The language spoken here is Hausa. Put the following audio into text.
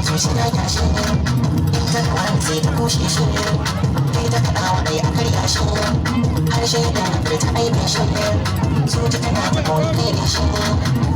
Zuciya ya shi, in ta wani sai ta kushe shi, kai ta kaɗa wa ɗaya a karya shi, harshe yana furta aibin shi, zuci tana ta koyi kai shi.